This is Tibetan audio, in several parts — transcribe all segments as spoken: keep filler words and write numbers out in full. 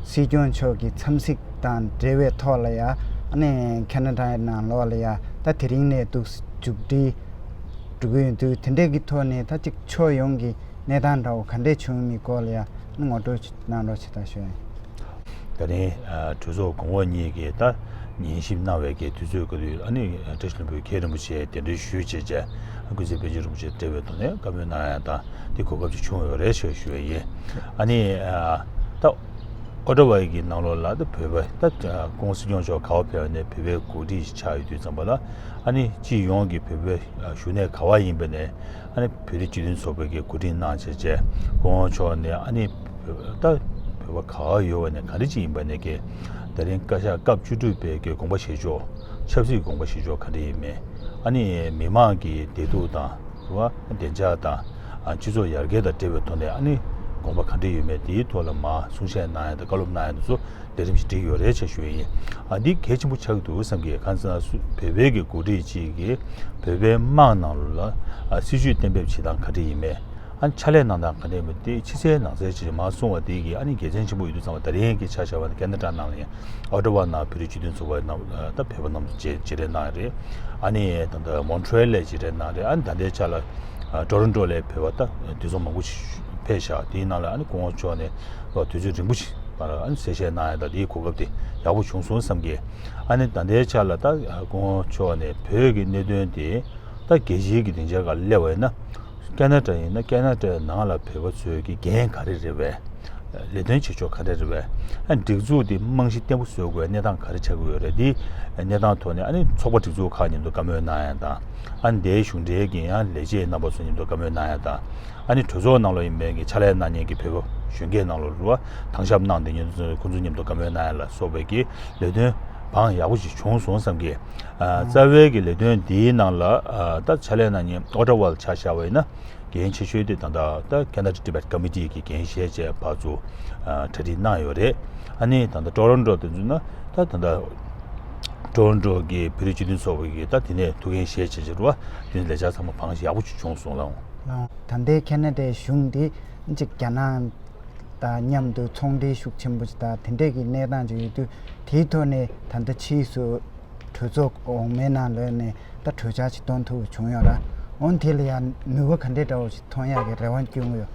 སྲིད་སྐྱོང་མཆོག་གི་འཚམས་གཟིགས་དང་འབྲེལ་བའི་ཐོག་ལ་ཡ། ཨ་ནི་ཁེ་ན་ཌའི་ནང་ལོགས་ལ་ཡ་ད་དེ་རིང་ནས་འདུག་མཇུག་སྒྲིལ་འགྲོ་གི་ཡོད་དུས། དེ་འདྲས་ཀྱི་ཐོག་ནས་ད་ཅིག་ཕྱོགས་ཡོངས་ཀྱི་གནས་སྟངས་འདྲ་བོ་ག་འདྲས་བྱུང་མིན་སྐོར་ལ་ཡ་ངོ་སྤྲོད་གནང་རོགས་བྱེད་དང་ཞུ་ཡ་ཡིན། ད་རིང་ཨ་གྲོས་ཚོགས་གོང་འོག་གཉིས་ཀྱིས་ད་ཉན་ཞིབ་གནང་བའི་གི་དུས་ཚོད་ཀྱི་དུས། ཨ་ནི་བཀྲ་ཤིས་ལྷུན་པོའི་མཁན་རིན་པོ་ཆེ་གདན་འདྲེན་ཞུས་བྱས་བྱས། ཨ་སྐུ་ཚེ་དཔལ་ཆེན་རིན་པོ་ཆེ་འབྲེལ་བའི་ཐོག་ནས་བཀའ་མོལ་གནང་ཡ་དང་དེ་གོ་སྐབས་ཅིག་བྱུང་ཡོད་རེད་ཞེས་ཞུ་བ་ཡིན། ཨ་ནི་ཨ་ད་ཨོ་ཊ་ཝ་གི་ནང་ལོགས་ལ་ད་བོད་པ་ད་སྐུ་ངོ་སྲིད་སྐྱོང་མཆོག་ག་བ་ཕེབས་ནས་བོད་པའི་འགོ་ཁྲིད་ཆགས་ཡོད་དུས་ཙམ་པ་ལ། ཨ་ནི་སྤྱི་ཡོངས་ཀྱི་བོད་པའི་གཞོན་ནུ་ག་བ་ཡིན་པ་ནས། ཨ་ནི་བོད་རིགས་སྤྱི་མཐུན་ཚོགས་པའི་གི་གོ་སྒྲིག་གནང་བྱས་བྱས། སྐུ་ངོ་མཆོག་ནས་ཨ་ནི་ད་བོད་པ་ག་བ་ཡོད་པ་ནས་ག་རེ་ཅིག་ཡིན་པ་ནས་ཀྱི་ད་རིང་བཀའ་ཤག་སྐབས་བཅུ་དྲུག་པའི་གི་དགོངས་པ་བཞེས་ཕྱོགས། ཆབ་སྲིད་དགོངས་པ་བཞེས་ཕྱོགས་ག་འདྲ་ཡིན་མིན། ཨ་ནི་མི་མང་གི་བདེ་སྡུག་དང་རེད་བ། བདེ་འཇགས་དང་སྤྱི་ཚོགས་ཡར་རྒྱས་དང་འབྲེལ་བའི་ཐོག་ནས་ཨ་ནི་དགོངས་པ་ག་འདྲ་ཡོད་མེད་དེའི་ཐོག་ལ་མར་གསུང་བཤད་གནང་ཡ་དང་བཀའ་སློབ་གནང་ཡ་དེ་ཚོ་ལས་རིམ་ཞིག་བསྒྲིགས་ཡོད་རེད་ཅེས་ཞུ་ཡི་ཡིན། ཨ་འདི་གལ་ཆེན་པོ་ཆགས་ཀྱི་འདུག་བསམ་གི། གང་ཟེར་ན་སུ་བོད་པའི་གི་འགོ་ཁྲིད་ཅིག་གིས་བོད་པའི་དམངས་ནང་ལོགས་ལ་ཨ་སྲིད་ཇུས་གཏན་འབེབས་བྱེད་སྟངས་ག་འདྲ་ཡིན་མེད། ཨ་ཕྱག་ལས་གནང་སྟངས་ག་འདྲ་ཡིན་མེད་དེ་ཕྱི་གསལ་ནང་གསལ་ཅིག་མར་གསུངས་པ་དེ་གིས་ཨ་ནི་དགེ་མཚན་ཆེན་པོ་ཡོད་དུས་ཙམ་པ། ད་རིང་གི་ཆ་བཞག་པ་ན་ཁེ་ན་ཌ་ནང་ལ་ཡང་ཨོ་ཊ་ཝ་ནང་བོད་རིགས་སྤྱི་མཐུན་ཚོགས་པ་རྣམས་ད་བོད་པ་རྣམས་མཇལ་མཇལ་འཕྲད་གནང་རེད། ཨ་ནི་ད་ལྟ་མོན་ཊི་རེལ་ལ་མཇལ་འཕྲད་གནང་རེད། ཨ་ནི་ད་ལྟའི་ཆ་ལ་ཊོ་རོན་ཊོ་ལ་བོད་པ་ད་དུས་ཚོད་མང་པོ་ཞིག་ཕེབས་བཞག་དེའི་ནང་ལ་ཨ་ནི་སྐུ་ངོ་མཆོག་ནས་དུས་ཚོད་རིང་པོ་ཞིག་བར་ཨ་ནི་གསལ་བཤད་གནང་ཡ་ད་དེའི་གོ་སྐབས་དེ་ཡག་པོ་བྱུང་སོང་བསམ་གི། ཨ་ནི་ད་ལྟའི་ཆ་ལ་ད་སྐུ་ངོ་མཆོག་ནས་བོད་ཀྱི་གནད་དོན་དེ་ད་རྒྱལ་སྤྱིའི་གི་སྡིངས་ཆ་སྒང་སླེབས་པ་ཡིན་ན། ཁེ་ན་ཌ་ཡིན་ན་ཁེ་ན་ཌའི་ནང་ལ་བོད་པ་ཚོའི་གི་འགན་ག་རེ་རེད་པས། ལས་དོན་བྱེད་ཕྱོགས་ག་འདྲ་རེད་པས། ཨ་སྒྲིག་འཛུགས་དེ་རྨང་གཞི་བརྟན་པོ་བཟོ་དགོས་གནས་སྟངས་ག་རེ་ཆགས་ཀྱི་ཡོད་རེད། དེ་གནས་སྟངས་ཐོག་ནས་ཨ་ནི་ཚོགས་པ་སྒྲིག་འཛུགས་ཁག་མཉམ་དུ་བཀའ་མོལ་གནང་ཡ་དང་། ཨ་ནི་དེའི་གཞུང་འབྲེལ་གྱི་ཡང་ལས་བྱེད་རྣམ་པ་ཚོ་མཉམ་དུ་བཀའ་མོལ་གནང་ཡ་དང་། ཨ་ནི་གྲོས་ཚོགས་ནང་ལོགས་ཡིན་པའི་གི་ཕྱག་ལས་གནང་མཁན་གྱི་བོད་པ་གཞོན་སྐྱེས་ནང་ལོགས་རུ་བ་དྭངས་ཞབས་གནང་དེ་མཉམ་དུ་ཁོང་ཚོ་མཉམ་དུ་བཀའ་མོལ་གནང་ཡ་ལ་སོགས་པའི་གི་ལས་དོན་འབངས་ཡག་པོ་ཞིག་བྱུང་སོང་བསམ་གི། ཨ་རྩ་བའི་གི་ལས་དོན་འདིའི་ནང་ལ་ཨ་ད་ཕྱག་ལས་གནང་མཁན་ཨོ་ཊ་ཝ་ལ་ཆ་བཞག་པ་ཡིན་ན། འགན་ཆེ་ཤོས་དེ་ད་ལྟ་ད་Canada Tibet Committee གི་འགན་བཞེས་བྱས་ཕར་ཚུར་ཨ་གྲ་སྒྲིག་གནང་ཡོད་རེད། ཨ་ནི་ད་ལྟ་ཊོ་རོན་ཊོ་དེ་ཚོ་ན་ད་ད་ལྟ་ཊོ་རོན་ཊོ་གི་བོད་རིགས་སྤྱི་མཐུན་ཚོགས་པ་གི་ད་དེ་ནས་ཐུགས་འགན་བཞེས་བྱས་བྱས་རུ་བ་དེ་ནས་ལས་འཆར་ཚང་མ་བང་ཞིག་ཡག་པོ་ཅིག་བྱུང་སོང་ལགས། ལགས། ད་ལྟའི་ཁེ་ན་ཌའི་གཞུང་འདི་གཅིག་རྒྱ་ནག་དང་མཉམ་དུ་ཚོང་འབྲེལ་ཤུགས་ཆེན་པོ་ཅིག་དང་དེ་འདྲས་ཀྱི་གནས་སྟངས་ཅིག་ཡོད་དུས། དེའི་ཐོག་ནས་ད་ལྟ་ཕྱིས་སུ་གྲོས་ཚོགས་འོག་མའི་ནང་ལོགས་ནས་ད་གྲོས་འཆར་ཅིག་གཏོང་ཐུབ་པ་བྱུང་ཡོད་ར། འོན་དེ་ལ་ཡང་ནུས་པ་ག་འདྲས་འདྲ་བོ་ཞིག་མཐོང་ཡག་གི་རེ་བ་བསྐྱོན་གྱི་ཡོད།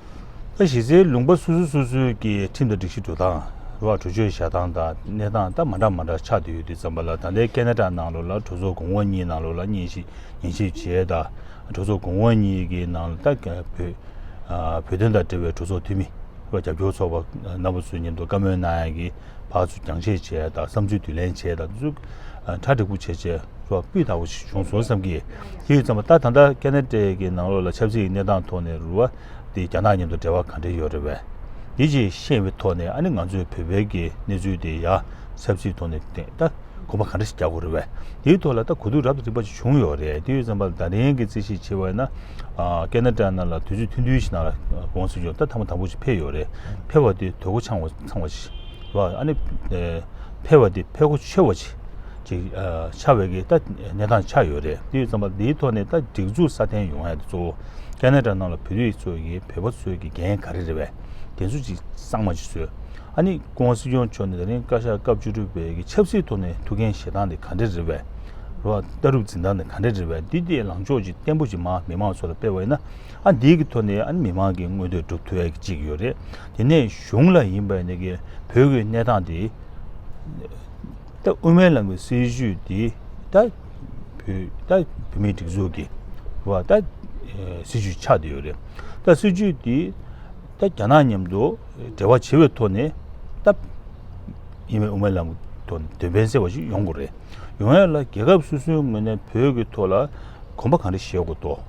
ད་གཞི་རྩའི་ལུང་པ་སོ་སོ་སོ་སོའི་གི་ཁྲིམས་དང་སྒྲིག་གཞི་འགྲོ་སྟངས་ར་གྲོས་ཆོད་བཞག་སྟངས་དང་གནས་སྟངས་ད་མ་འདྲ་མ་འདྲ་ཆགས་བསྡད་ཡོད་དུས་ཙམ་པ་ལ། ད་ལྟའི་ཁེ་ན་ཌ་ནང་ལོགས་ལ་གྲོས་ཚོགས་གོང་འོག་གཉིས་ནང་ལོགས་ལ་ཉན་ཞིབ་ཉན་ཞིབ་བྱས་དང་། གྲོས་ཚོགས་གོང་འོག་གཉིས་ཀྱི་ནང་ལ་ད་བོད་ཨ་བོད་དོན་དང་འབྲེལ་བའི་གྲོས་ཚོགས་འཐུས་མི་རྒྱབ་སྐྱོར་ཚོགས་པ་རྣམ་པ་ཚོའི་མཉམ་དུ་བཀའ་མོལ་གནང་ཡག་གི་ཕར་ཚུར་རྒྱང་བཤད་བྱས་དང་། བསམ་ཚུལ་བསྡུ་ལེན་བྱས་དང་། འདི་ཚོ་ཨ་གྲ་འགྲིག་པོ་བྱས་བྱས་རུ་བ་སྤུས་དག་པོ་ཞིག་བྱུང་སོང་བསམ་གི། དེ་ཡོད་ཙམ་པ་ད་ད་ལྟ་ཁེ་ན་ཌའི་གི་ནང་ལོགས་ལ་ཆབ་སྲིད་ཀྱི་གནས་སྟངས་ཐོག་ནས་རུ་བ་དེ་རྒྱ་ནག་མཉམ་དུ་འབྲེལ་བ་ག་འདྲ་ཡོད་རེད་པས། དེ་ཅིག་ཤེས་པའི་ཐོག་ནས་ཨ་ནི་ང་ཚོའི་བོད་པའི་གི་གནས་ཚུལ་དེ་ཡ་ཆབ་སྲིད་ཐོག་ནས་ད་གོམ་པ་ག་འདྲ་ཞིག་རྒྱག་དགོས་རེད་པས། དེའི་ཐོག་ལ་ད་གོ་བསྡུར་རབ་དང་རིམ་པ་ཞིག་བྱུང་ཡོད་རེད། དེ་ཡོད་ཙམ་པ་ལ་ད་རིང་གི་རྩིས་གཞི་བྱས་པ་ཡིན་ན། ཨ་ཁེ་ན་ཌ་ནང་ལ་དུས་ཚོད་ཐུང་ཐུང་ཞིག་ནང་ལ་སྐུ་ངོ་སྲིད་སྐྱོང་ད་ཐེངས་མ་དང་པོ་ཞིག་ཕེབས་ཡོད་རེད། ཕེབས་པ་དེ་དོ་ཁུར་ཚང་བ་ཚང་བ་ཞིག་རེད་པ། ཨ་ནི་ཨེ་ཕེབས་པ་དེ་ཕེབས་སྒོ་ཆེ་བ་ཞིག་ཅིག་ཨ་ཆགས་པའི་གི་ད་གནས་སྟངས་ཆགས་ཡོད་རེད། དེ་ཡོད་ཙམ་པ་འདིའི་ཐོག་ནས་ད་སྒྲིག་འཛུགས་སྲ་བརྟན་ཡོང་ཡ་དེ་གཙོ་བོ། ཁེ་ན་ཌ་ནང་ལ་བོད་རིགས་ཚོ་གི་བོད་པ་ཚོའི་གི་འགན་ག་རེ་རེད་པས། དེ་ཚོ་ཅིག་གཙང་མ་ཅིག་བཟོས། ཨ་ནི་སྐུ་ངོ་སྲིད་སྐྱོང་མཆོག་ནས་ད་རིང་བཀའ་ཤག་སྐབས་བཅུ་དྲུག་པའི་གི་ཆབ་སྲིད་ཐོག་ནས་ཐུགས་འགན་བཞེས་སྟངས་དེ་ག་འདྲ་རེད་པས། རེད་པ། ལྟ་གྲུབ་འཛིན་སྟངས་དེ་ག་འདྲ་རེད་པས། འདི་དེ་ལངས་ཕྱོགས་ཅིག་བརྟན་པོ་ཅིག་མར་མི་མང་ཚོ་ལ་སྤེལ་བ་ཡིན་ན། ཨ་འདིའི་གི་ཐོག་ནས་ཨ་ནི་མི་མང་གི་མངོན་འདོད་སྒྲུབ་ཐུབ་ཡ་གི་ཅིག་ཡོད་རེད། དེ་ནས་གཞུང་ལ་ཡིན་པ་ཡིན་ན་གི་བོད་ཀྱི་གནས་སྟངས་དེ། ད་དབུ་མའི་ལམ་གྱི་སྲིད་བྱུས་འདི་ད་བོད་ད་བོད་མིའི་སྒྲིག་འཛུགས་ཀྱི་རེད་པ། ད་ཨེ་སྲིད་བྱུས་ཆགས་བསྡད་ཡོད་རེད། ད་སྲིད་བྱུས་འདི་ད་རྒྱ་ནག་མཉམ་དུ་འབྲེལ་བ་བྱེད་པའི་ཐོག་ནས་ད་ཡིན་པའི་དབུ་མའི་ལམ་གྱི་ཐོག་ནས་དོན་ཕན་གསལ་བ་ཞིག་ཡོང་དགོས་རེད། ཡོང་ཡ་ལ་རྒྱལ་ཁབ་སོ་སོའི་ངོས་ནས་བོད་ཀྱི་ཐོག་ལ་གོམ་པ་གང་འདྲ་བཞེས་དགོས་འདུག་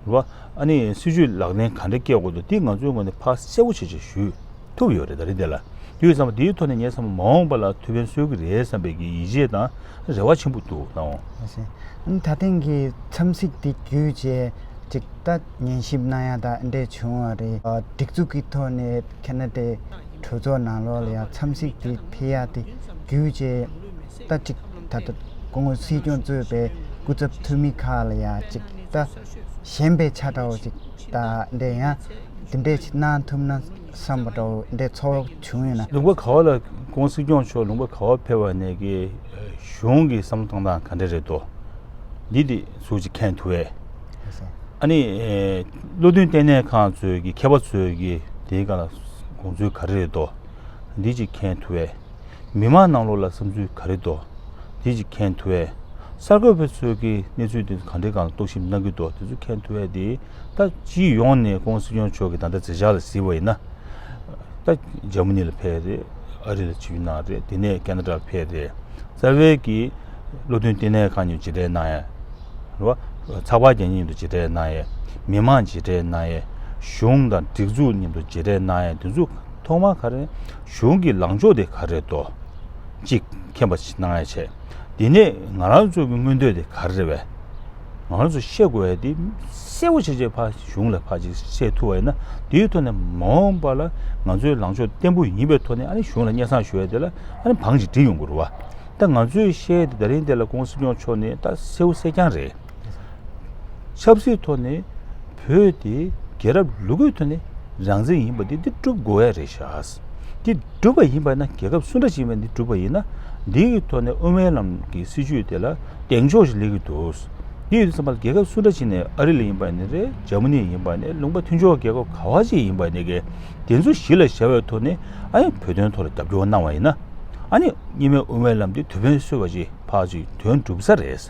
རེད་པ། ཨ་ནི་སྲིད་བྱུས་ལག་ལེན་ག་འདྲ་སྐྱེལ་དགོས་འདུག་འདི་ང་ཚོའི་ངོས་ནས་ཕར་གསལ་པོ་བྱས་བྱས་ཞུས་ཐུབ་ཡོད་རེད། ད་རེས་འདི་ལ་དུས་ཙམ་པ་འདིའི་ཐོག་ནས་ངས་བསམ་པ་མ་འོངས་པ་ལ་ཐུགས་ཕན་གསོས་ཀྱི་རེད་བསམ་པའི་གི་ཡིད་ཆེས་དང་རེ་བ་ཆེན་པོ་འདུག་ལགས། ཨ་ནི་ད་ཐེངས་ཀྱི་འཚམས་གཟིགས་འདི་བརྒྱུད་བྱས་ཅིག་ད་ཉན་ཞིབ་གནང་ཡ་ད་འདྲས་བྱུང་བ་རེད། སྒྲིག་འཛུགས་ཀྱི་ཐོག་ནས་ཁེ་ན་ཌའི་གྲོས་ཚོགས་ནང་ལོགས་ལ་ཡ་འཚམས་གཟིགས་འདི་ཕེབས་ཡ་དེ་བརྒྱུད་བྱས་ད་ཅིག་ད་ལྟ་སྐུ་ངོ་སྲིད་སྐྱོང་གཙོས་པའི་སྐུ་ཚབ་འཐུས་མི་ཁག་ལ་ཡ་ཅིག་ད་ཞན་པའི་ཆ་འདྲ་བོ་ཅིག་ད་འདྲ་ཡང་ དེ་འདྲས་ཅིག་གནང་ཐུབ་ན་བསམ་པ་འདྲ་བོ་འདྲས་ཚོར་བ་བྱུང་ཡོད་ན། ལུང་པ་ག་བ་ལ་སྐུ་ངོ་སྲིད་སྐྱོང་མཆོག་ལུང་པ་ག་བ་ཕེབས་པ་ནས་ཀྱི་གཞུང་གི་བསམ་བློ་གཏོང་སྟངས་ག་འདྲས་རེད་དོ། འདི་འདི་ཟུར་ཅིག་མཁྱེན་ཐུབ་པས། ཨ་ནི་བློ་མཐུན་ལྟེ་གནས་ཁང་ཚོའི་གི་མཁས་པ་ཚོའི་གི་དེའི་སྒང་ལ་དགོངས་ཚུལ་ག་རེ་རེད་དོ། འདི་ཅིག་མཁྱེན་ཐུབ་པས། མི་མང་ནང་ལོགས་ལ་བསམ་ཚུལ་ག་རེ་འདུག་དེ་ཅིག་མཁྱེན་ཐུབ་པས། གསར་འགོད་པ་ཚོས་ཀྱི་གནས་ཚུལ་དེ་ག་འདྲའི་སྒང་ལ་རྟོག་ཞིབ་གནང་གི་འདུག་དེ་ཚོ་མཁྱེན་ཐུབ་པས། དེ་ད་སྤྱི་ཡོངས་ནས་སྐུ་ངོ་སྲིད་སྐྱོང་མཆོག་གིས་ད་ལྟ་མཛད་འཆར་ལ་གཟིགས་པ་ཡིན་ན། ད་འཇར་མ་ནི་ལ་ཕེབས་རེད། ཨ་རི་ལ་ཆིབས་བསྒྱུར་གནང་རེད། དེ་ནས་ཁེ་ན་ཌ་ལ་ཕེབས་རེད། རྩ་བའི་གི་བློ་མཐུན་ལྟེ་གནས་ཁང་ཉིད་མཇལ་འཕྲད་གནང་ཡ། རེད་བ། ཚགས་པར་རྒྱག་མཁན་མཉམ་དུ་མཇལ་འཕྲད་གནང་ཡས། མི་མང་མཇལ་འཕྲད་གནང་ཡས། གཞུང་དང་སྒྲིག་འཛུགས་མཉམ་དུ་མཇལ་འཕྲད་གནང་ཡས། དེ་ཚོ་ཐོག་མར་ག་རེ། གཞུང་གི་ལངས་ཕྱོགས་དེ་ག་རེ་འདུག་གཅིག་མཁྱེན་པ་ཞིག་གནང་ཡས་བྱས། དེ་ནས་ང་རང་ཚོ་གི་མངོན་འདོད་དེ་ག་རེ་རེད་པས། ང་རང་ཚོ་ཤེས་དགོས་ཡས་དེ་གསལ་པོ་བྱས་བྱས་ཕར་གཞུང་ལ་ཕར་ཅིག་བཤད་ཐུབ་པ་ཡིན་ན། དེའི་ཐོག་ནས་མ་འོངས་པ་ལ་ང་ཚོའི་ལངས་ཕྱོགས་བརྟན་པོ་ཡིན་པའི་ཐོག་ནས། ཨ་ནི་གཞུང་ལ་སྙན་སེང་ཞུ་ཡས་དེ་ལ་ཨ་ནི་བང་ཅིག་སྒྲིག་ཡོང་དགོས་རེད་བ། ད་ང་ཚོས་བཤད་དེ་ད་རིང་དེ་ལ་སྐུ་ངོ་སྲིད་སྐྱོང་མཆོག་ནས་ད་གསལ་པོ་གསལ་རྐྱང་རེད། ཆབ་སྲིད་ཐོག་ནས་བོད་དེ་རྒྱལ་རབས་ལོ་རྒྱུས་ཐོག་ནས་རང་བཙན་ཡིན་པ་དེ་འདི་སྒྲུབ་དགོས་ཡ་རེད་ཤག་འདི་སྒྲུབ་པ་ཡིན་པ་ན་རྒྱལ་ཁབ་སུ་འདྲ་ཞིག་ཡིན་པ་འདི་སྒྲུབ་པ་ཡིན་ན། འདི་གི་ཐོག་ནས་དབུ་མའི་ལམ་གྱི་སྲིད་བྱུས་དེ་ལ་གདེང་འཇོག་ཞིག་སླེབས་ཀྱི་འདུག་འདི་ཡོད་དུས་ཙམ་པ་ལ་རྒྱལ་ཁབ་སུ་འདྲ་ཞིག་ནས། ཨ་རི་ལ་ཡིན་པ་ནི་རེད། འཇར་མ་ནི་ཡིན་པ་ནི། ལུང་པ་མཐུན་ཕྱོགས་རྒྱལ་ཁབ་ག་བ་ཞིག་ཡིན་པ་ནི་གི་དེ་ཚོ་གཞི་ལ་བཞག་པའི་ཐོག་ནས། ཨ་ནི་བོད་དོན་ཐོག་ལ་རྒྱབ་སྐྱོར་གནང་བ་ཡིན་ན། ཨ་ནི་གཉིས་སྨན་དབུ་མའི་ལམ་དེ་དོན་ཕན་གསོས་པ་ཅིག་ཕར་ཅིག་དོན་འགྲུབ་ས་རེད།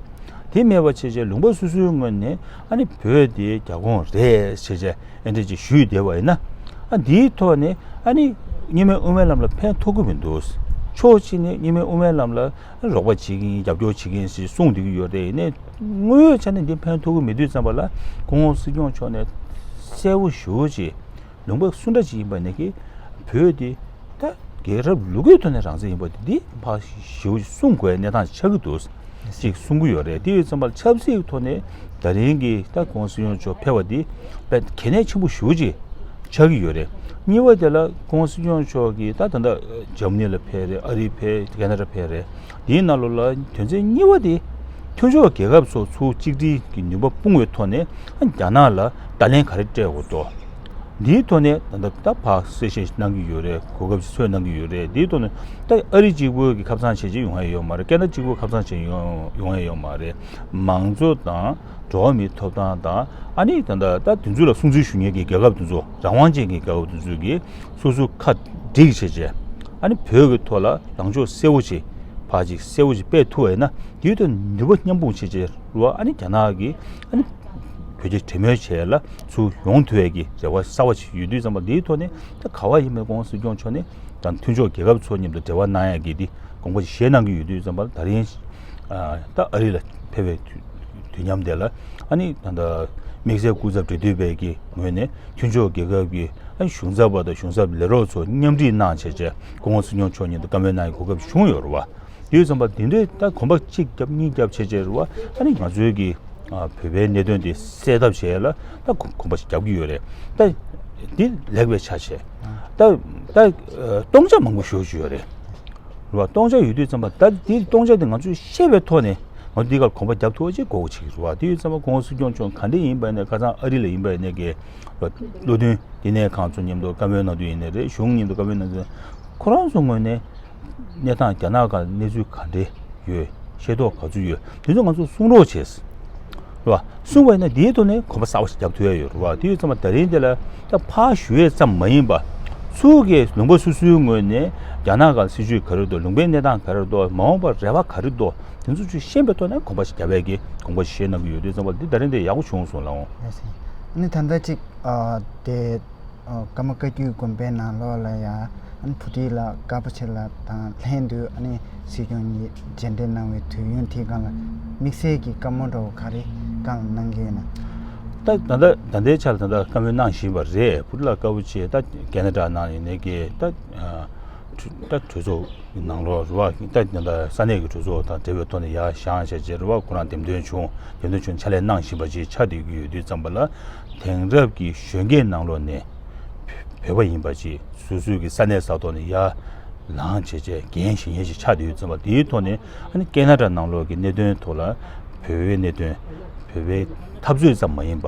དེ་མེད་པ་བྱས་བྱས་ལུང་པ་སོ་སོའི་ངོས་ནས། ཨ་ནི་བོད་དེ་རྒྱ་ཁོངས་རེད་བྱས་བྱས་ཨེ་འདྲ་ཅིག་ཞུས་བསྡད་པ་ཡིན་ན། ཨ་འདིའི་ཐོག་ནས་ཨ་ནི་གཉིས་སྨན་དབུ་མའི་ལམ་ལ་ཕན་ཐོགས་ཀྱི་མི་འདུག་ཕྱོགས་གཅིག་ནས་གཉིས་སྨན་དབུ་མའི་ལམ་ལ་རོགས་པ་བྱེད་ཀྱི་ཡིན། རྒྱབ་སྐྱོར་བྱེད་ཀྱི་ཡིན་ཞེས་གསུངས་བསྡད་ཀྱི་ཡོད་རེད། ཡིན་ནའི་དངོས་ཡོད་ཆ་ནས་འདི་ཕན་ཐོགས་ཀྱི་མེད་དུས་ཙམ་པ་ལ། སྐུ་ངོ་སྲིད་སྐྱོང་མཆོག་ནས་གསལ་པོ་ཞེ་པོ་ཅིག་ལུང་པ་སུ་འདྲ་ཅིག་ཡིན་པ་ནས་ཀྱི་བོད་དེ་ད་རྒྱལ་རབས་ལོ་རྒྱུས་ཐོག་ནས་རང་བཙན་ཡིན་པ་དེ་འདི་ཕར་ཞེ་པོ་ཅིག་གསུང་དགོས་གནས་སྟངས་ཆགས་ཀྱི་འདུག་ཅིག་གསུང་གི་ཡོད་རེད། དེ་ཡོད་ཙམ་པ་ལ་ཆབ་སྲིད་ཐོག་ནས་ད་རིང་གི་ད་སྐུ་ངོ་སྲིད་སྐྱོང་མཆོག་ཕེབས་པ་འདི་དཔེ་གལ་གནད་ཆེན་པོ་ཞེ་པོ་ཅིག་ཆགས་ཀྱི་ཡོད་རེད། གཉིས་པ་དེ་ལ་སྐུ་ངོ་སྲིད་སྐྱོང་མཆོག་གིས་ད་ད་ལྟ་འཇར་མ་ནི་ལ་ཕེབས་རེད། ཨ་རི་ཕེབས། ཁེ་ན་ཌ་ཕེབས་རེད། དེའི་ནང་ལོགས་ལ་དོན་ཚན་གཉིས་པ་དེ། མཐུན་ཕྱོགས་རྒྱལ་ཁབ་ཚོ་ཚུར་གཅིག་སྒྲིལ་གྱི་ནུས་པ་སྤུངས་པའི་ཐོག་ནས། ཨ་རྒྱ་ནག་ལ་བརྡ་ལན་ག་རེ་སྤྲད་དགོས་འདུག་འདིའི་ཐོག་ནས་ད་ལྟ་ད་ཕར་གསལ་བཤད་གནང་གི་ཡོད་རེད། གོ་སྐབས་ཤིག་འཚོལ་གནང་གི་ཡོད་རེད། འདིའི་ཐོག་ནས་ད་ཨ་རི་གཅིག་པུ་གི་ཁབ་ཚང་བྱས་བྱས་ཡོང་ཡ་ཡོད་མ་རེད། ཁེ་ན་ཌ་གཅིག་པུ་ཁབ་ཚང་བྱས་ཡོང་ཡོང་ཡ་ཡོད་མ་རེད། མང་གཙོ་དང་། འགྲོ་བ་མིའི་ཐོབ་ཐང་དང་། ཨ་ནི་ད་ལྟ་ད་དེ་ཚོ་ལ་སྲུང་བརྩི་ཞུ་མཁན་གྱི་རྒྱལ་ཁབ་དེ་ཚོ། རང་དབང་ཅན་གྱི་རྒྱལ་ཁབ་དེ་ཚོ་གིས་སོ་སོ་ཁ་བསྒྲིགས་བྱས་བྱས། ཨ་ནི་བོད་ཀྱི་ཐོག་ལ་ལངས་ཕྱོགས་གསལ་པོ་ཅིག་ཕར་ཅིག་གསལ་པོ་ཅིག་སྤེལ་ཐུབ་པ་ཡིན་ན། དེའི་ཐོག་ནུས་པ་མཉམ་སྤུངས་བྱས་བྱས་རུ་བ། ཨ་ནི་རྒྱ་ནག་གིས་ཨ་ནི་བོད་རྒྱ་གྲོས་མོལ་བྱས་ལ་ཚུར་ཡོང་ཐུབ་ཡས་ཀྱི་རེ་བ་གསར་པ་ཞིག་ཡོད་དུས་ཙམ་པ། དེའི་ཐོག་ནས་ད་ག་བ་ཡིན་པའི་སྐུ་ངོ་སྲིད་སྐྱོང་མཆོག་ནས་ད་མཐུན་ཕྱོགས་རྒྱལ་ཁབ་ཚོ་མཉམ་དུ་འབྲེལ་བ་གནང་ཡས་ཀྱི་དེ་དགོངས་པ་བཞེས་གནང་གི་ཡོད་དུས་ཙམ་པ། ད་རིང་ཨ་ད་ཨ་རི་ལ་ཕེབས་པའི་དུས་དུས་མཉམ་དེ་ལ། ཨ་ནི་ད་ལྟ་དམིགས་བསལ་སྐུ་ཚབ་འབྲེལ་མཐུད་པའི་གི་ངོས་ནས་མཐུན་ཕྱོགས་རྒྱལ་ཁབ་ཀྱི་ཨ་ནི་གཞུང་ཚབ་པ་དང་གཞུང་ཚབ་ལས་རོགས་ཚོ་མཉམ་ཁྲིད་གནང་བྱས་བྱས། སྐུ་ངོ་སྲིད་སྐྱོང་མཆོག་མཉམ་དུ་བཀའ་མོལ་གནང་ཡའི་གོ་སྐབས་བྱུང་ཡོད་རེད་བ། དེ་ཡོད་ཙམ་པ་དེ་འདྲའི་ད་གོམ་པ་གཅིག་བརྒྱབ་གཉིས་བརྒྱབ་བྱས་བྱས་རེད་བ། ཨ་ནི་ང་ཚོའི་གི་ཨ་བོད་པའི་གནད་དོན་དེ་སེལ་ཐབས་བྱས་ལ་ད་གོ་གོམ་པ་ཞིག་རྒྱབ་ཀྱི་ཡོད་རེད། ད་འདི་ལེགས་པའི་ཆ་བྱས། ད་ད་ཨ་སྟོང་ཆ་མང་པོ་ཞེ་པོ་ཅིག་ཡོད་རེད། རེད་བ། སྟོང་ཆ་ཡོད་དུས་ཙམ་པ། ད་འདི་སྟོང་ཆ་དེ་ང་ཚོས་ཤེས་པའི་ཐོག་ནས་ང་ཚོ་འདི་གར་གོམ་པ་རྒྱབ་ཐུབ་པ་ཅིག་དགོས་པ་ཅིག་རེད་བ། དེ་ཡོད་ཙམ་པ་སྐུ་ངོ་སྲིད་སྐྱོང་མཆོག་ག་འདྲ་ཡིན་པ་ཡིན་ནའི། ཁ་སང་ཨ་རི་ལ་ཡིན་པ་ཡིན་ནའི་གི་བློ་མཐུན་ལྟེ་གནས་ཁང་ཚོ་མཉམ་དུ་བཀའ་མོལ་གནང་དུས་ཡིན་ནའི་རེད། གཞུང་མཉམ་དུ་བཀའ་མོལ་གནང་དུས། ཁོ་རང་ཚོ་ངོས་ནས་གནས་སྟངས་རྒྱ་ནག་སྒང་གནས་ཚུལ་ག་འདྲ་ཡོད། ཤེས་རྟོགས་ག་ཚོད་ཡོད། དེ་ཚོ་ང་ཚོ་གསུང་རོགས་བྱས། རེད་བ། གསུངས་པ་ཡིན་ན་དེའི་ཐོག་ནས་གོམ་པ་གསར་པ་ཞིག་རྒྱབ་ཐུབ་ཡ་ཡོད་རེད་བ། དེ་ཡོད་ཙམ་པ་ད་རིང་དེ་ལ་ད་ཕར་ཞུ་ཡས་ཙམ་མ་ཡིན་པ། ཚུར་གི་ལུང་པ་སོ་སོའི་ངོས་ནས་རྒྱ་ནག་སྒང་སྲིད་བྱུས་ག་རེ་འདུག་ལུང་པའི་གནས་སྟངས་ག་རེ་འདུག་མ་འོངས་པར་རེ་བ་ག་རེ་འདུག་དེ་ཚོ་ཚུར་ཤེས་པའི་ཐོག་ནས་གོམ་པ་ཞིག་རྒྱབ་ཡས་ཀྱི་དགོངས་པ་ཞིག་བཞེས་གནང་གི་ཡོད་དུས་ཙམ་པ། འདི་ད་རིང་དེ་ཡག་པོ་བྱུང་སོང་ལགས་འོང་། ལགས་སོ། ཨ་ནི་ད་ལྟ་ཅིག་ཨ་དེ། ཨ་ཀརྨ་བཀའ་བརྒྱུད་དགོན་པའི་ནང་ལོགས་ལ་ཡ། ཨ་ནི་བུ་ཁྲིད་ལགས་དཀར་པོ་ཆེ་ལགས་དང་ལྷན་དུ་ཨ་ནི་སྲིད་སྐྱོང་གཉིས་མཇལ་འཕྲད་གནང་བའི་དུས་ཡུན་དེའི་སྒང་ལ་དམིགས་བསལ་གྱི་བཀའ་མོལ་འདྲ་བོ་ག་རེ་བསྐྱངས་གནང་གི་ཡོད་ན། ད་ད་ལྟ་ད་ལྟའི་ཆར་ད་ལྟ་བཀའ་མོལ་གནང་བཞིན་པ་རེད། བུ་ཁྲིད་ལགས་དཀར་པོ་ཆེ་ད་ཁེ་ན་ཌ་ནང་ཡིན་ནའི་གི་ད་ཨ་གྲོས་ད་གྲོས་ཚོགས་ནང་ལོགས་རེད་བ། ད་ད་ལྟ་ས་གནས་ཀྱི་གྲོས་ཚོགས་དང་འབྲེལ་བའི་ཐོག་ནས་ཡར་བཞེངས་བྱས་རྗེས་རེད་བ། ཁོ་རང་འདེམས་ཐོན་བྱུང་། འདེམས་ཐོན་བྱུང་ཕྱག་ལས་གནང་བཞིན་པ་ཅིག་ཆགས་བསྡད་ཀྱི་ཡོད་དུས་ཙམ་པ་ལ། དེང་རབས་ཀྱི་གཞོན་སྐྱེས་ནང་ལོགས་ནས་བོད་པ་ཡིན་པ་ཅིག་སོ་སོའི་གི་ས་གནས་ས་ཐོག་ནས་ཡར་ལངས་བྱས་བྱས་འགན་བཞེས་མཁན་ཞིག་ཆགས་བསྡད་ཡོད་ཙམ་པ། དེའི་ཐོག་ནས་ཨ་ནི་ཁེ་ན་ཌ་ནང་ལོགས་ཀྱི་གནད་དོན་ཐོག་ལ་བོད་པའི་གནད་དོན། བོད་པའི་འཐབ་རྩོད་ཙམ་མ་ཡིན་པ།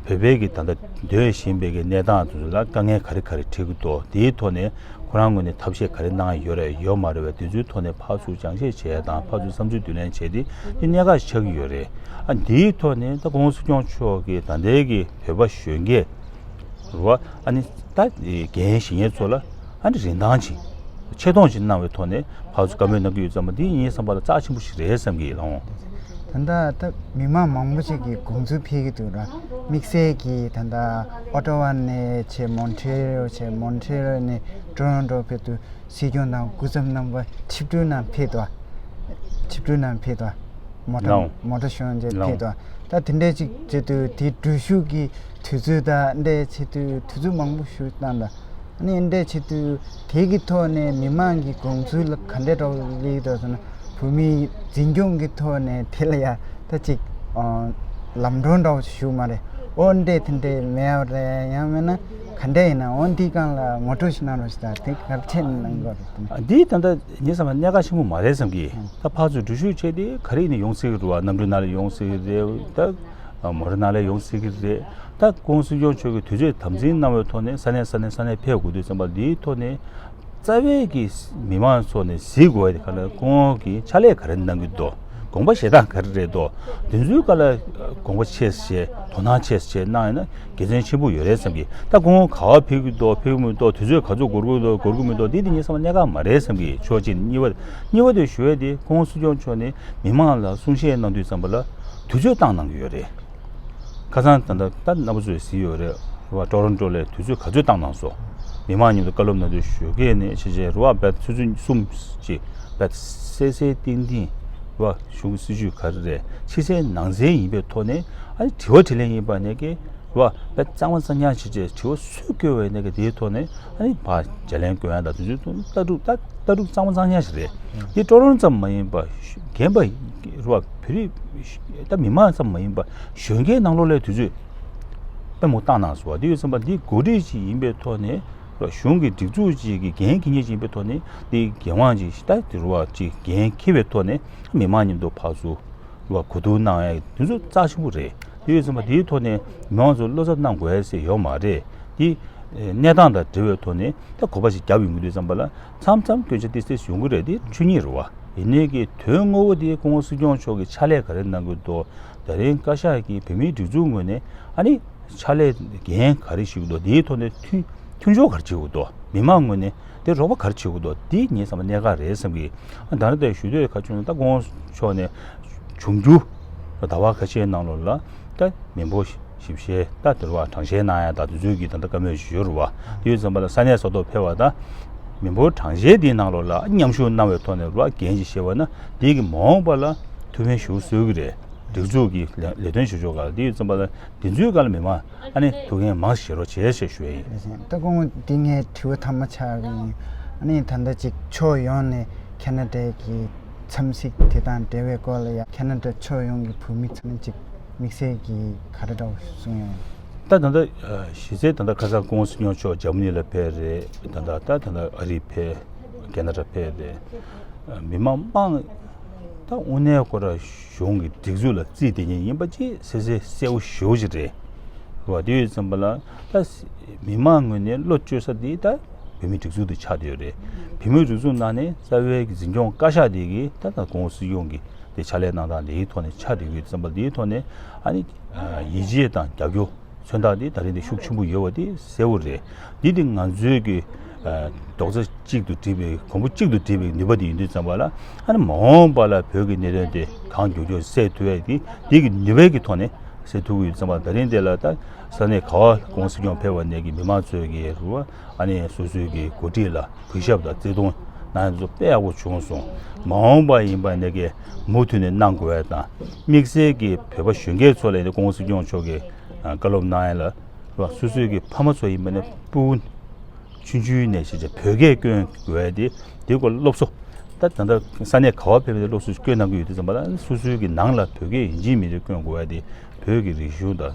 བོད་ བོད་པའི་གི་ད་ལྟ་སྡོད་བཞིན་པའི་གི་གནས་སྟངས་དེ་ཚོ་ལ་དཀའ་ངལ་ག་རེ་ག་རེ་འཕྲད་ཀྱི་འདུག་དེའི་ཐོག་ནས་ཁོ་རང་ངོས་ནས་ཐབས་ཤེས་ག་རེ་གནང་ཡོད་རེད་ཡོད་མ་རེད་བས། དེ་ཚོའི་ཐོག་ནས་ཕར་ཚུར་སྦྱང་བཤད་བྱས་དང་ཕར་ཚུར་བསམ་ཚུལ་བསྡུ་ལེན་བྱས་ཏེ་དེ་གནད་འགག་ཆགས་ཀྱི་ཡོད་རེད། ཨ་འདིའི་ཐོག་ནས་ད་༸གོང་ས་༸སྐྱོང་མཆོག་གིས་ད་ལྟའི་གི་བོད་པ་གཞོན་སྐྱེས་རེད་བ། ཨ་ནི་ད་འགན་བཞེས་མཁན་ཚོ་ལ་ཨ་ནི་རིན་ཐང་ཅིག་ཆེ་མཐོང་ཅིག་གནང་བའི་ཐོག་ནས་ཕར་ཚུར་བཀའ་མོལ་གནང་གི་ཡོད་ཙམ་པ་འདི་ངའི་བསམ་པ་ལ་རྩ་ཆེན་པོ་ཞིག་རེད་བསམ་གྱི་ལགས་འོང་། ད་ལྟ་ད་མི་མང་མང་པོ་ཅིག་གིས་དགོངས་ཚུལ་འཕེལ་གྱི་འདུག་ར། དམིགས་བསལ་གྱིས་ད་ལྟ་ཨོ་ཊ་ཝ་ནས་བྱས་མོན་ཊི་རེལ་བྱས་མོན་ཊི་རེལ་ནས་ཊོ་རོན་ཊོ་བར་དུ་སྲིད་སྐྱོང་དང་སྐུ་ཚབ་རྣམ་པ་ཆིབས་བསྒྱུར་གནང་ཕེབས་འདུག་ཆིབས་བསྒྱུར་གནང་ཕེབས་འདུག་མོ་ཊ་ལའོ། མོ་ཊ་ཞོན་རྗེས་ལའོ། ཕེབས་འདུག་ད་དེ་འདྲས་ཅིག་བྱེད་དུས་དེ་འགྲུལ་བཞུད་ཀྱི་དུས་ཚོད་དང་འདྲས་བྱེད་དུས་དུས་ཚོད་མང་པོ་ཞིག་བཏང་འདུག་ཨ་ནི་འདྲས་བྱེད་དུས་དེ་གི་ཐོག་ནས་མི་མང་གི་དགོངས་ཚུལ་ལ་ག་འདྲས་འདྲ་བོ་སླེབས་འདུག་ཟེར་ན། བོད་མིའི་འཛིན་སྐྱོང་གི་ཐོག་ནས་དེ་ལ་ཡ་ད་ཅིག་ཨ་ལམ་གྲོན་འདྲ་བོ་ཞིག་ཞུ་མ་རེད། ཨོ་འདྲས་དེ་འདྲས་མེད་པ་རེད། ཡང་མིན་ན་ག་འདྲས་ཡིན་ན་ཨོ་འདིའི་སྒང་ལ་ངོ་སྤྲོད་ཞིག་གནང་རོགས་ཞེས་དང་དེ་ག་རེ་བྱས་ནས་གནང་དགོས་རེད་དེ་ནི། འདི་ད་ལྟ་ངའི་བསམ་པར་གནད་འགག་ཆེན་པོ་མ་རེད་བསམ་གི། ད་ཕར་ཚུར་འགྲུལ་བཞུད་བྱས་ཏེ་ག་རེ་ཡིན་ནའི་ཡོང་སྲིད་ཀྱི་རེད་བ། གནམ་གྲུའི་ནང་ལ་ཡོང་སྲིད་ཀྱི་རེད། ད་མོ་ཊ་ནང་ལ་ཡོང་སྲིད་ཀྱི་རེད། ད་༸གོང་ས་༸སྐྱོང་མཆོག་གིས་དུས་ཚོད་དམ་འཛིན་གནང་བའི་ཐོག་ནས་ས་གནས་ས་གནས་ས་གནས་ཕེབས་དགོས་དུས་ཙམ་པ་འདིའི་ཐོག་ནས་རྩ་བའི་གི་མི་མང་ཚོ་ནས་གཟིགས་དགོས་པ་དེ་ག་ལ་ཁོང་གིས་ཕྱག་ལས་ག་རེ་གནང་གི་འདུག་དགོངས་པ་བཞེས་སྟངས་ག་རེ་རེད་འདུག་དེ་ཚོའི་སྐོར་ལ་དགོངས་པ་ཆེ་ཙམ་བཞེས། དོ་སྣང་ཆེ་ཙམ་བྱས་གནང་ཡོད་ན་དགེ་མཚན་ཆེན་པོ་ཡོད་རེད་བསམ་གི། ད་ཁོང་ག་པར་ཕེབས་ཀྱི་འདུག་ཕེབས་ཀྱི་མི་འདུག་དུས་ཚོད་ག་ཚོད་འགོར་གྱི་འདུག་འགོར་གྱི་མི་འདུག་འདི་དེ་ངའི་བསམ་པར་གནད་འགག་མ་རེད་བསམ་གི། ཕྱོགས་གཅིག་ནས། གཉིས་པ་གཉིས་པ་དེ་ཞུ་ཡས་དེ་༸གོང་ས་༸སྐྱོང་མཆོག་ནས་མི་མང་ལ་གསུང་བཤད་གནང་དུས་ཙམ་པ་ལ་དུས་ཚོད་བཏང་གནང་གི་ཡོད་རེད། ཁ་སང་ད་ལྟ་ད་རྣམ་པ་ཚོས་གཟིགས་ཡོད་རེད་བ། ཊོ་རོན་ཊོ་ལ་དུས་ཚོད་ག་ཚོད་བཏང་གནང་སོང་། མི་མང་མཉམ་དུ་བཀའ་སློབ་གནང་དུས་ཞོགས་ཀས་ནས་བྱས་བྱས་རེད་བ། བས་ཆུ་ཚོད་གསུམ་ཅིག་བས་གསལ་གསལ་ཏིང་ཏིང་རེད་བ། གཞུང་སྲིད་བྱུས་ག་རེ་རེད། ཕྱི་གསལ་ནང་གསལ་ཡིན་པའི་ཐོག་ནས་ཨ་ནི་དྲི་བ་དྲིས་ལན་ཡིན་པ་ནས་ཀྱི་རེད་བ། བས་གཙང་མ་གཙང་རྐྱང་བྱས་བྱས་དྲི་བ་སུས་བཀོད་པ་ཡིན་ན་ཀྱི་དེའི་ཐོག་ནས་ཨ་ནི་ཕར་བརྗེ་ལེན་སྐྱོན་ཡ་དང་དུས་ཚོད་ལྟ་གྲུབ་ལྟ་ལྟ་གྲུབ་གཙང་མ་གཙང་རྐྱང་ཞིག་རེད། འདི་ཀྲོ་རོན་ཙམ་མ་ཡིན་པ་རྒན་པ་རེད་བ། བོད་རིགས་ད་མི་མང་ཙམ་མ་ཡིན་པ་གཞོན་སྐྱེས་ནང་ལོགས་ལ་དུས་ཚོད་དཔེ་མོ་བཏང་གནང་སོང་བ། དེ་ཡོད་ཙམ་པ་འདི་འགོ་ཁྲིད་ཅིག་ཡིན་པའི་ཐོག་ནས་རེད་བ། གཞུང་གི་སྒྲིག་འཛུགས་ཅིག་གི་འགན་འཁྱེར་མཁན་ཅིག་ཡིན་པའི་ཐོག་ནས་འདི་འགན་དབང་ཅིག་ད་དེ་རེད་བ་ཅིག་འགན་འཁྱེར་བའི་ཐོག་ནས་མི་མང་མཉམ་དུ་ཕར་ཚུར་རེད་བ། གོ་བསྡུར་གནང་ཡ་དེ་ཚོ་རྩ་ཆེན་པོ་རེད། དེ་ཡོད་ཙམ་པ་དེའི་ཐོག་ནས་མི་མང་ཚོ་བློ་འཚབ་གནང་དགོས་ཟེར་ཡོད་མ་རེད། དེ་གནས་སྟངས་དང་འབྲེལ་བའི་ཐོག་ནས་ད་གོ་བ་ཞིག་བརྒྱབ་ཡོང་གི་དུས་ཙམ་པ་ལ་མཚམས་མཚམས་སྐྱོན་ཆ་ཏིག་ཏིག་ཡོང་གི་རེད། དེ་ཆོས་ཉིད་རེད་བ། ཡིན་ནའི་གི་དོན་དངོས་པོ་དེ་༸གོང་ས་༸སྐྱོང་མཆོག་གིས་ཕྱག་ལས་ག་རེ་གནང་གི་འདུག་དེ་རིང་བཀའ་ཤག་གིས་བོད་མིའི་སྒྲིག་འཛུགས་ངོས་ནས་ཨ་ནི་ཕྱག་ལས་འགན་ག་རེ་ཞུ་གི་འདུག་དེའི་ཐོག་ནས་མཐུན་མཐུན་སྦྱོར་ག་རེ་བྱེད་དགོས་འདུག་མི་མང་ངོས་ནས་དེ་རོགས་པ་ག་རེ་བྱེད་དགོས་འདུག་དེ་ངའི་བསམ་པ་གནད་འགག་རེད་བསམ་གི། ཨ་ད་ནི་དེ་ཞུ་འདོད་ཁ་བྱུང་ན་ད་༸གོང་ས་མཆོག་ནས་འབྱུང་འགྱུར་ཟླ་བ་ཁ་ཤས་ནང་ལོགས་ལ་ད་མི་འབོར་ཞིབ་བཤེར་ད་དེ་རུ་བ་གྲངས་བཤེར་གནང་ཡ་ད་དེ་ཚོའི་གི་ད་ལྟ་བཀའ་མོལ་ཞུ་རུ་བ། དེ་ཡོད་ཙམ་པ་ལ་ས་གནས་ས་ཐོག་ཕེབས་པ་དང་མི་འབོར་གྲངས་བཤེར་དེའི་ནང་ལོགས་ལ་མཉམ་ཞུགས་གནང་བའི་ཐོག་ནས་རུ་བ་འགན་ཅིག་བཞེས་པ་ན་དེ་གི་མ་འོངས་པ་ལ་ཐུགས་ཕན་ཞུ་སྲོལ་གི་རེད། སྒྲིག་འཛུགས་ཀྱི་ལས་ལས་དོན་བྱེད་ཕྱོགས་སྒང་ལ་དེ་ཡོད་ཙམ་པ་ལ་དེ་ཚོའི་སྒང་ལ་མི་མང་ཨ་ནི་ཐུགས་འགན་མང་བཞེས་རོགས་བྱེད་ཞེས་ཞུ་ཡ་ཡིན། ད་དགོངས་འདི་ངའི་དྲི་བ་ཐ་མ་ཆགས་ཀྱི་ཡིན། ཨ་ནི་ད་ལྟ་ཅིག་ཕྱོགས་ཡོངས་ནས་ཁེ་ན་ཌའི་གི་འཚམས་གཟིགས་དེ་དང་འབྲེལ་བའི་སྐོར་ལ་ཡང་ཁེ་ན་ཌ་ཕྱོགས་ཡོངས་ཀྱི་བོད་མི་ཚོ་ནས་ཅིག་དམིགས་བསལ་གྱི་ག་རེ་འདྲ་བོ་གསུང་ཡོང་། ད་ད་ལྟ་གཞི་རྩའི་ད་ལྟ་ཁ་སང་༸གོང་ས་༸སྐྱོང་མཆོག་འཇར་མ་ནི་ལ་ཕེབས་རེད། ད་ལྟ་ད་ད་ལྟ་ཨ་རི་ཕེབས། ཁེ་ན་ཌ་ཕེབས་རེད། མི་མང་མང་ད་དངོས་གནས་ཁོ་ར་གཞུང་གི་སྒྲིག་འཛུགས་ལ་རྩིས་དེ་ཉིད་ཡིན་པ་ཅིག་གསལ་གསལ་གསལ་པོ་ཞེ་པོ་ཅིག་རེད། རེད་བ། དེ་ཡོད་ཙམ་པ་ལ་ད་མི་མང་ངོས་ནས་བློ་བཅོལ་ས་དེ་ད་བོད་མིའི་སྒྲིག་འཛུགས་དེ་ཆགས་བསྡད་ཡོད་རེད། བོད་མིའི་སྒྲིག་འཛུགས་ནང་ནས་རྩ་བའི་གི་འཛིན་སྐྱོང་བཀའ་ཤག་དེ་གི་ད་ད་༸གོང་ས་༸སྐྱོང་གི་དེ་ཕྱག་ལས་གནང་སྟངས་དེའི་ཐོག་ནས་ཆགས་བསྡད་ཡོད་ཙམ་པ་དེའི་ཐོག་ནས་ཨ་ནི་ཡིད་ཆེས་དང་རྒྱབ་སྐྱོར་མཚོན་རྟགས་དེ་ད་རིང་དེ་ཤུགས་ཆེན་པོ་ཡོད་པ་དེ་གསལ་པོ་རེད། འདི་དེ་ང་ཚོའི་གི་རྡོག་རྩ་གཅིག་ཏུ་སྒྲིལ་བའི་གོང་བུ་གཅིག་ཏུ་སྒྲིལ་བའི་ནུས་པ་དེ་ཡིན་དུས་ཙམ་པ་ལ་ཨ་ནི་མ་འོངས་པ་ལ་བོད་ཀྱི་གནད་དོན་དེ་གང་མགྱོགས་མགྱོགས་སེལ་ཐུབ་ཡ་དེ་འདི་གི་ནུས་པའི་གི་ཐོག་ནས་སེལ་ཐུབ་ཀྱི་ཡོད་ཙམ་པ་ད་རིང་དེ་ལ་ད་ས་གནས་ག་བ་༸གོང་ས་༸སྐྱོང་ཕེབས་པ་ནས་ཀྱི་མི་མང་ཚོས་ཀྱི་རུ་བ་ཨ་ནི་སོ་སོའི་གི་འགོ་ཁྲིད་ལ་གུས་ཞབས་དང་བརྩི་མཐོང་གནང་ཡ་ཚོ་དཔེ་ཡག་པོ་བྱུང་སོང་། མ་འོངས་པ་ཡིན་པ་ནས་ཀྱི་མུ་མཐུད་ནས་གནང་དགོས་ཡ་དང་དམིགས་བསལ་གྱི་བོད་པ་གཞོན་སྐྱེས་ཚོ་ལ་ནི་༸གོང་ས་༸སྐྱོང་མཆོག་གི་བཀའ་སློབ་གནང་ཡ་ལ་རུ་བ་སོ་སོའི་གི་ཕ་མ་ཚོ་ཡིན་པ་ནས་སྤུ་གུ་ཆུང་ཆུང་ནས་བྱས་བྱས་བོད་སྐད་སྐྱོན་དགོས་ཡ་དེ་དེ་སྐོར་སློབ་གསོ། ད་ད་ལྟ་ས་གནས་ག་བ་ཕེབས་པའི་སློབ་གསོ་སྐྱོན་གནང་གི་ཡོད་དུས་ཙམ་པ་ལ་སོ་སོའི་གི་ནང་ལ་བོད་སྐད་ཡིན་གཅིག་མིན་གཅིག་སྐྱོན་དགོས་ཡ་དེ་བོད་ཀྱི་རིག་གཞུང་དང་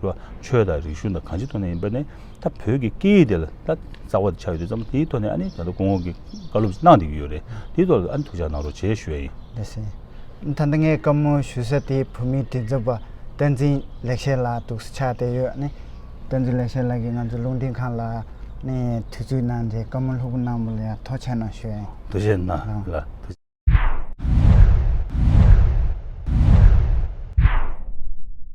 རུ་བ་ཆོས་དང་རིག་གཞུང་དང་གང་ཅིའི་ཐོག་ནས་ཡིན་པ་ནས་ད་བོད་ཀྱི་སྐད་ཡིག་དེ་ལ་ད་རྩ་བ་དེ་ཆགས་ཡོད་དུས་ཙམ་པ་དེའི་ཐོག་ནས་ཨ་ནི་ད་ལྟ་སྐུ་ངོ་གི་བཀའ་སློབ་གནང་བསྡད་ཀྱི་ཡོད་རེད། དེའི་ཐོག་ལ་ཨ་ནི་ཐུགས་ཅག་གནང་རོགས་བྱེད་ཞུ་ཡ་ཡིན། ལགས་སེ། ད་ལྟ་ངས་བཀའ་མོལ་ཞུ་ས་དེ་བོད་མིའི་མགྲིན་ཚབ་པ་ བསྟན་འཛིན་ལེགས་བཤད་ལགས་འདུག་སེ་ཆགས་བསྡད་ཡོད། ཨ་ནི་བསྟན་འཛིན་ལེགས་བཤད་ལགས་ཀྱིས་ང་ཚོ་རླུང་འཕྲིན་ཁང་ལ་ནི་དུས་ཚོད་གནང་རྗེས་བཀའ་མོལ་ལྷུག་པོ་གནང་བ་ལ་ཡང་ཐུགས་རྗེ་གནང་ཞུ་ཡིན། ཐུགས་རྗེ་གནང་ལགས།